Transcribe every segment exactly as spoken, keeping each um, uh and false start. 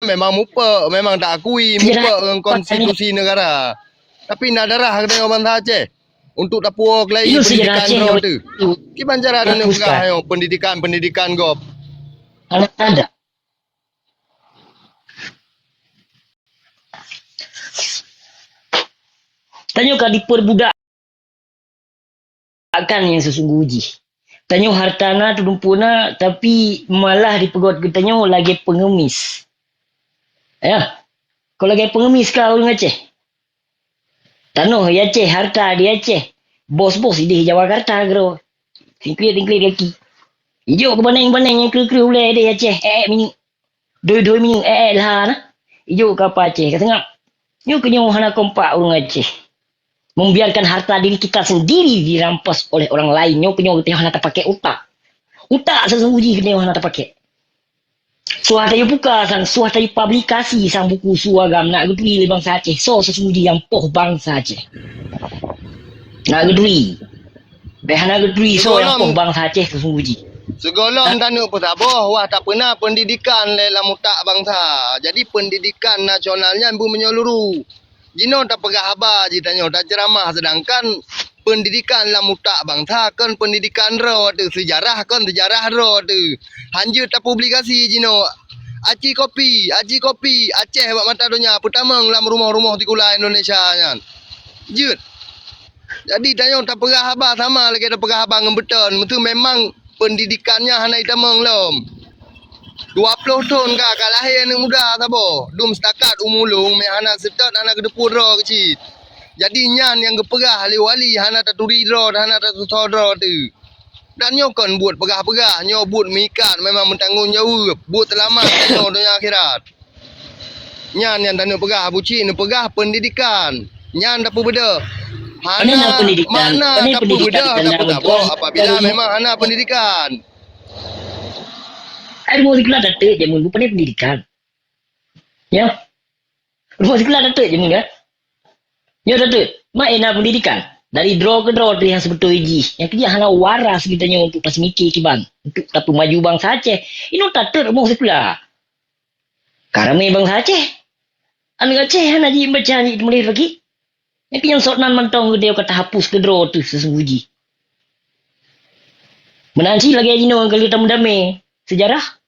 memang mupeuk, memang taakui mupeuk ngon konstitusi negara. Tapi na darah geutanyoe bansa Aceh untuk tapuwoe keulayi pendidikan droe teuh. Kiban cara tanyoe peugah nyoe pendidikan-pendidikan gob? Hana ada. Tanyoe ka diperbudak akan nyang sesungguh jih. Tanyoe harta na, teudumpue na, tapi malah dipeugöt geutanyoe lagèe pengemis. Ya. Kon lagèe pengemis ka ureueng Aceh. Tanoh di Aceh, harta di Aceh. Bos-bos ideh Jawa Karta keudroe. Singklik-singklik gaki. Ijok keu baneng-baneng nyang kreueh-kreueh ulèe ideh Aceh. Eh, eh, minyeuk. Doi-doi minyeuk, eh, eh, lha na. Ijok keu apa Aceh, ka seungab. Nyoe keuh nyoe hana kompak ureueng Aceh. Membiarkan harta diri kita sendiri dirampas oleh orang lain. Nyoe keuh nyoe geutanyoe hana tapakèk utak. Utak sesungguh jih geutanyoe hana tapakèk. Suah tayue buka sang, suah tayue publikasi sang buku su agam nak geuturi lé bansa Aceh. Soe sesungguh jih nyang poh bansa Aceh? Nak geuturi. Bèk hana geuturi soe nyang poh bansa Aceh sesungguh jih. Sigohlom taneuk peusaboh, wah tapeuna pendidikan lé lam utak bansa. Jadi pendidikan nasional nyan beumeunyeluruh. Jinoe tapeugah haba jih tanyoe taceuramah, seudangkan pendidikan lam utak bansa kon pendidikan droe teuh, seujarah kon seujarah droe teuh. Hanjeuet tapublikasi jinoe. Aci kopi, aci kopi Aceh bak mata donya peutamong lam rumoh-rumoh sikula Indonesia nyan. Jeuet. Jadi tanyoe tapeugah haba sama lagèe tapeugah haba ngon beuton, meuseu memang pendidikan nyan hana jitamong lom. Dua ploh thon ka, ka lahé aneuk muda saboh. Dum seutakat umu lôn, meuhana seutôt hana geuteupeue droe keuh cit. Jadi nyan nyang geupeugah lé wali hana taturi droe, hana tatusoe droe teuh. Dan nyoe kon buet peugah-peugah, nyoe buet meuikat memang meutanggong jaweueb, buet seulamat tanyoe donya akhirat. Nyan nyang taneuk peugah, Abu Cik neupeugah pendidikan. Nyan tapeubeudôh. Hana makna tapeubeudôh, tapeusaboh apabila memang hana pendidikan. Ai rumoh sikula tateuk jameun bu pane pendidikan. Ya. Rumoh sikula tateuk jameun ya. Nyoe tateuk, mak ena pendidikan. Dari droe keu droe teuh nyang seubeutôi jih. Nyang keu jih hana waras geutanyoe untuk taseumiké kiban, untuk tapeumaju bansa Aceh. Inoe tateuk rumoh sikula. Ka ramé bansa Aceh. Aneuk Aceh hana jibaca, hana jiteumeuleh lagi. Nyan keuh nyang sot nan mantong geutanyoe ka tahapus keudroe teuh sesungguh jih. Meunan cit lagèe jinoe ka lheueh tameudamé seujarah.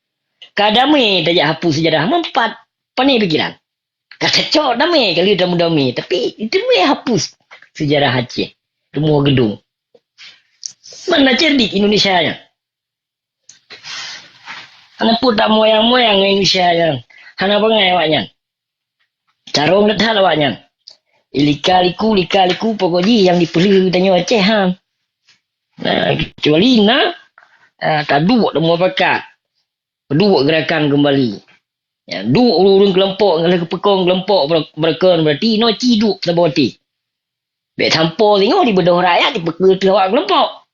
Ka damé tajak hapus seujarah, meumpat pane pikiran. Ka tacok damé ka lheueh tameudamé, tapi jiteumeuleh hapus seujarah Aceh. Rumoh geudong. Mana cerdik Indonesia nyan. Hana peue tamoyang-moyang ngon Indonesia nyan. Hana bangai awaknyan. Carông that-that awaknyan. Lika-liku, lika-liku, pokok jih nyang dipeulheueh geutanyoe Aceh han. Nah, kecuali na, ah, taduek tamupakat. Duek geurakan keumbali. Ya, duek ureueng-ureueng keulompok, lheueh geupeukong keulompok beura-, beurakan, berarti inoe ci duek saboh até. Bèk sampoe singoh dibeudôh rakyat, dipeukeue teuh awak keulompok.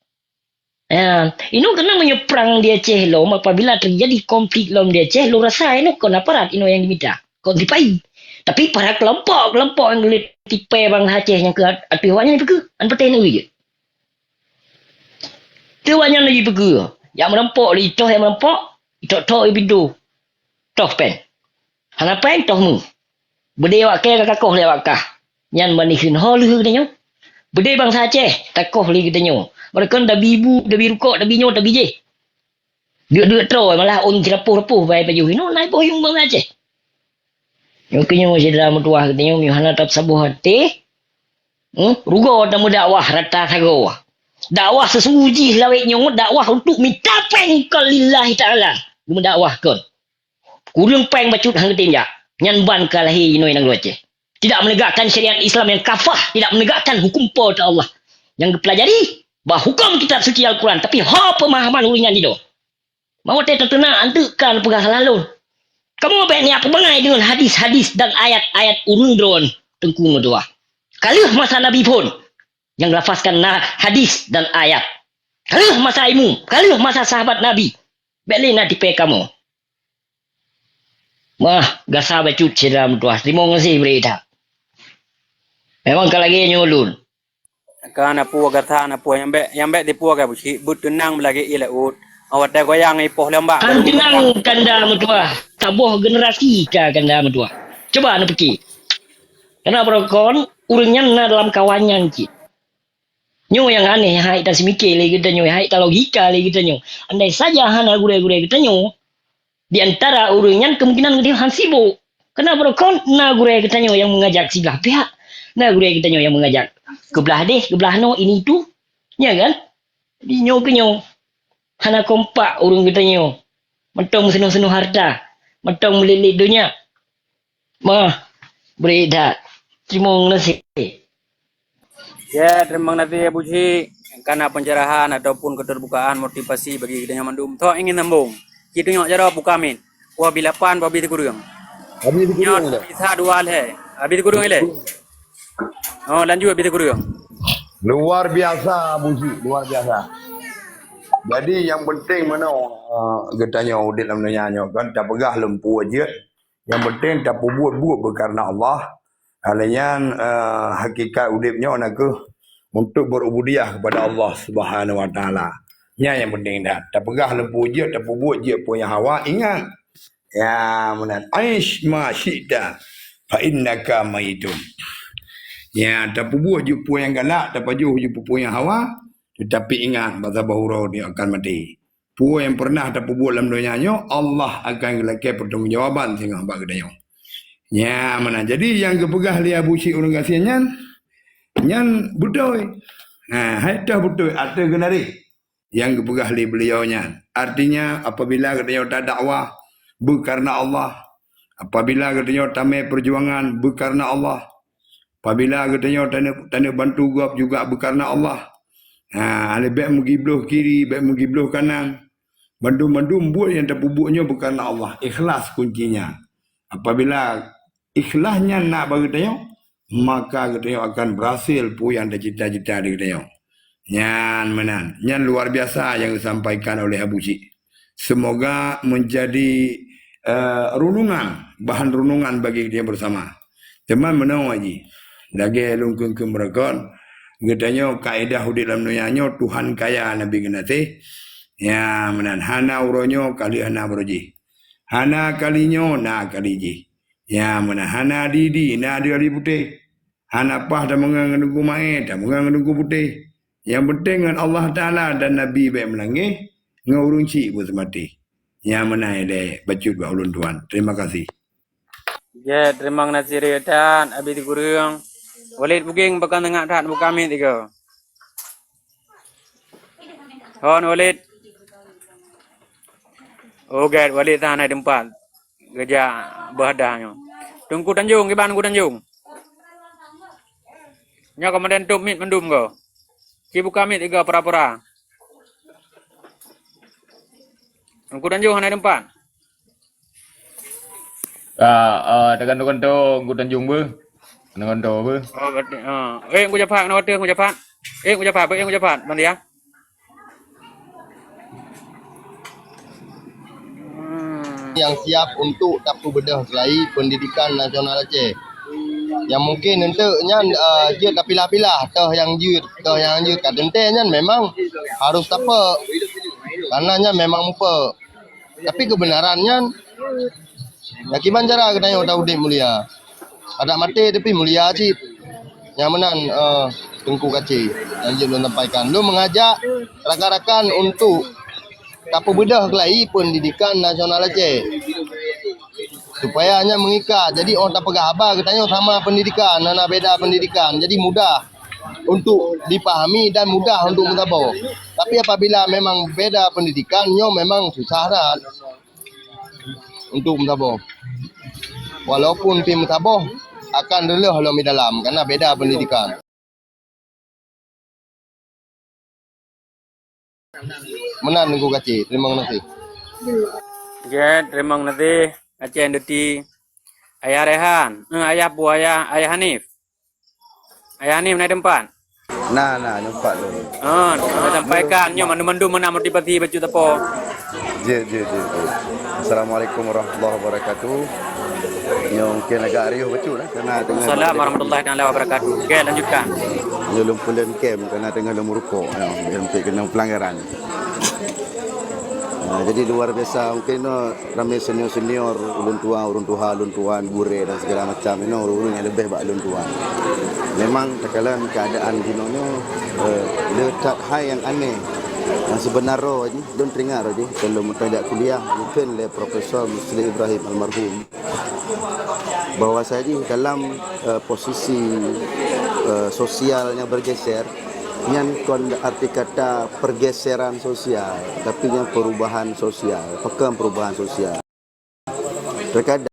Ya, inoe keunan meunyoe prang di Aceh lom, apabila teujadi konflik lom di Aceh, lôn rasa inoe kon aparat inoe nyang dimita, kon sipai. Tapi para keulompok-keulompok nyang geuleueh tipèe bansa Aceh nyang keu at-, ateueh awaknyan dipeukeue, an patéh neue jeuet. Teuh awaknyan laju jipeukeue, jak meurampok laju, toh jak meurampok, jitok-tok di pintoe. Toh péng. Hana péng, toh meuh. Beudé awak kèe ka kakoh lé awak kah. Nyan ban ikheun ho lheueh geutanyoe. Beudé bansa Aceh, takoh lé geutanyoe. Meurakan tabi bu, tabi rukok, tabi nyoe, tabi jéh. Deuk-deuk troe malah ôn sirapoh-rapoh bai pajoh. Inoe na iboh yueng bansa Aceh. Nyoe keuh nyoe syedara meutuwah geutanyoe, meunyoe hana tapeusaboh até, hmm, rugoe tameudakwah rata sagoe. Dakwah sesungguh jih lawét nyoe dakwah untuk mita péng kon lillahi ta'ala. Meudakwah kon. Kureueng péng bacut han geutem jak. Nyan ban ka lahé inoe nanggroe Aceh. Tidak menegakkan syariat Islam yang kafah, tidak menegakkan hukum Po teu Allah. Nyang geupelajari bah hukum kitab suci Al-Quran, tapi ho peumahaman ureueng nyan jinoe. Mawate tateunak anteuk ka neupeugah salah lôn. Kamoe bèk neujak peubangai deungon hadis-hadis dan ayat-ayat ureueng droen teungku meutuwah. Ka lheueh masa Nabi phon nyang geulafazkan na hadis dan ayat. Ka lheueh masa imum, ka lheueh masa sahabat Nabi. Bèk lé na tipèe kamoe. Mah, gasa bacut syedara meutuwah. Teurimong gaséh bri that. Memang ka lagèe nyoe lôn. Ka na peue gata na peue nyang bèk, nyang bèk tipeue ka beusi, beuteunang beulagèe ié laôt. Oh, watèe goyang ipoh leumbak. Hán teunang kanda meutuah, saboh generasi ka kanda meutuah. Cuba neupiké. Karena beurokon, ureuëng nyan na dalam kawan nyan cit. Nyoe nyang aneh, hai taseumiké lé geutanyoe, hai talogika lé geutanyoe. Andai saja hana gurée-gurée geutanyoe, di antara ureuëng nyan kemungkinan geutanyoe hán sibok. Karena beurokon na gurée geutanyoe nyang meungajak siblah pihak, na gurée geutanyoe nyang meungajak keublah deh, keublah noe, ini itu. Nya kan? Di nyoe keu nyoe. Hana kompak ureuëng geutanyoe. Mantong meuseunoh-seunoh harta, mantong meuliet-liet donya. Mah, bri that. Teurimong gaséh. Ya, teurimong gaséh Abu Syik. Kana pencerahan ataupun keterbukaan motivasi bagi geutanyoe mandum. Thok ingin sambung. Ci tunyok jaroe buka mic. Wah bilapan, wah bi sikureueng. Habis sikureueng. Nyoe dah. Bisa dua lhèe. Habis sikureueng ilèe. Oh, lanjut habis sikureueng. Luar biasa, Abu Syik. Luar biasa. Jadi, yang penting mana, uh, geutanyoe udép lam donya nyoe kan, tapeugah lom peue jeuet. Yang penting tapeubuet-buet beukareuna Allah. Hal nyan, eh, hakikat udép nyoe nakeuh untuk berubudiyah kepada Allah Subhanahu wa Taala. Nyan nyang penting that. Tapeugah lom peue jeuet, tapeubuet jeuet peue nyang hawa, ingat. Ya, meunan. "Aish ma syi'ta, fa innaka maitun." Ya, tapeubuet jeuet peue nyang galak, tapajoh jeuet peue nyang hawa, tetapi ingat, bak saboh uroe nyoe akan maté. Peue nyang peureunah tapeubuet lam donya nyoe, Allah akan geulakée pertanggungjawaban singoh bak geutanyoe. Nya meunan. Jadi, nyang geupeugah lé Abu Syik ureuëng gasien nyan, nyan beutôi. Ha, hai toh beutôi, ateueh geunari nyang geupeugah lé beliau nyan. Artinya, apabila geutanyoe tadakwah beukareuna Allah, apabila geutanyoe tamé peujuangan beukareuna Allah, apabila geutanyoe taneuk, taneuk bantu gob juga beukareuna Allah. Ha, bék meugibloh kiri, bék meugibloh kanan. Bandum-bandum buet nyang tapeubuet nyoe beukareuna Allah. Ikhlas kuncinya. Apabila ikhlas nyan na bak geutanyoe, maka geutanyoe akan berhasil peue nyang tacita-cita di geutanyoe. Nyan meunan. Nyan luar biasa nyang disampaikan oleh Abu Syik. Semoga menjadi, eh, renungan, bahan renungan bagi kita bersama. Teuma meunoe jih, lagée lôn kheun-kheun beureugon, geutanyoe kaedah udeb lam donya nyoe Tuhan kaya Nabi geunaséh. Nya meunan, hana uroe nyoe ka lheueh hana baroe jih. Hana kali nyoe na kali jih. Nya meunan, hana di-di na di-di putéh. Hana paih tameungon ngon Teungku Maé, tameungon ngon Teungku Putéh. Nyang penting ngon Allah Taala dan Nabi bék meulangeh, ngon ureuëng chik pun seumaté. Nya meunan ilée bacut bak ulôn tuan. Terima kasih. Jeuet, teurimong gaséh that, Abi Teungku Reueng. Walid Bugeng pakon teungoh that buka mic tiga. Hon Walid. Oh, gét Walid that na teumpat. Geujak beuhadah nyoe. Teungku Tanjong, kiban Teungku Tanjong? Nyoe komandan top mic mandum go. Ci buka mic tiga pura-pura. Teungku Tanjong hana teumpat. Ah, ah, taganto-ganto Teungku Tanjong beuh. Taganto beuh. Oh, berarti, ah. Eh, Teungku Japat, kenapa tu, Teungku Japat? Eh, Teungku Japat, eh, Teungku Japat, ban dia. Hmm. Nyang siap untuk tapeubeudoh seulai pendidikan nasional Aceh. Nyang mungkin eunteuk nyan, eh, jeuet tapilah-pilah, toh nyang jeuet, toh nyang jeuet ka teuntée nyan memang harôh tapeue. Karena nyan memang mupeue. Tapi keubeunaran nyan, ya kiban cara geutanyoe taudeb mulia. Adak maté tapi mulia cit. Nyang meunan, eh, Teungku Kaci nyang jeuet lôn sampaikan. Lôn meungajak rakan-rakan untuk tapeubeudoh keulai pendidikan nasional Aceh. Supaya nyan meungikat. Jadi, óh tapeugah haba geutanyoe sama pendidikan, hana beda pendidikan. Jadi, mudah untuk dipahami dan mudah untuk meusaboh. Tapi apabila memang beda pendidikan, nyoe memang susah that untuk meusaboh. Walaupun pih meusaboh, akan reuloh lom di dalam, karena beda pendidikan. Meunan Teungku Kaci, teurimong gaséh. Oke, teurimong gaséh, Aceh Duty. Ayah Rehan, eh, ayah bu, ayah, ayah Hanif. Ayah Hanif na teumpat? Na, na, teumpat tu. Ah, sampaikan nyoe mandum-mandum meunan motivasi bacut tapo. Jeuet, jeuet, jeuet, jeuet. Assalamualaikum warahmatullahi wabarakatuh. Nyoe mungkin agak riuh bacut lah, karena teungoh Assalamualaikum warahmatullahi taala wabarakatuh. Oke, lanjutkan. Nyoe lôn peuleuen kem, karena teungoh lôn meurukok, ya, sampai kena pelanggaran. Ah, jadi luar biasa, mungkin inoe ramé senior-senior, ulôn tuan, ureuëng tuha, ulôn tuan, gurée dan segala macam, inoe ureuëng-ureuëng nyang leubeh bak ulôn tuan. Memang takalon keuadaan jinoe nyoe, eh, le that hai nyang aneh. Nyang seubeuna roh jih, lôn teuingat roh jih, kon lôn meuteujak kuliah, mungkin lé Profesor Muslih Ibrahim almarhum, bahwa saji dalam, eh, posisi, eh, sosial nyang bergeser, nyan kon arti kata pergeseran sosial, tapi nyan perubahan sosial. Pakon perubahan sosial? Terkadang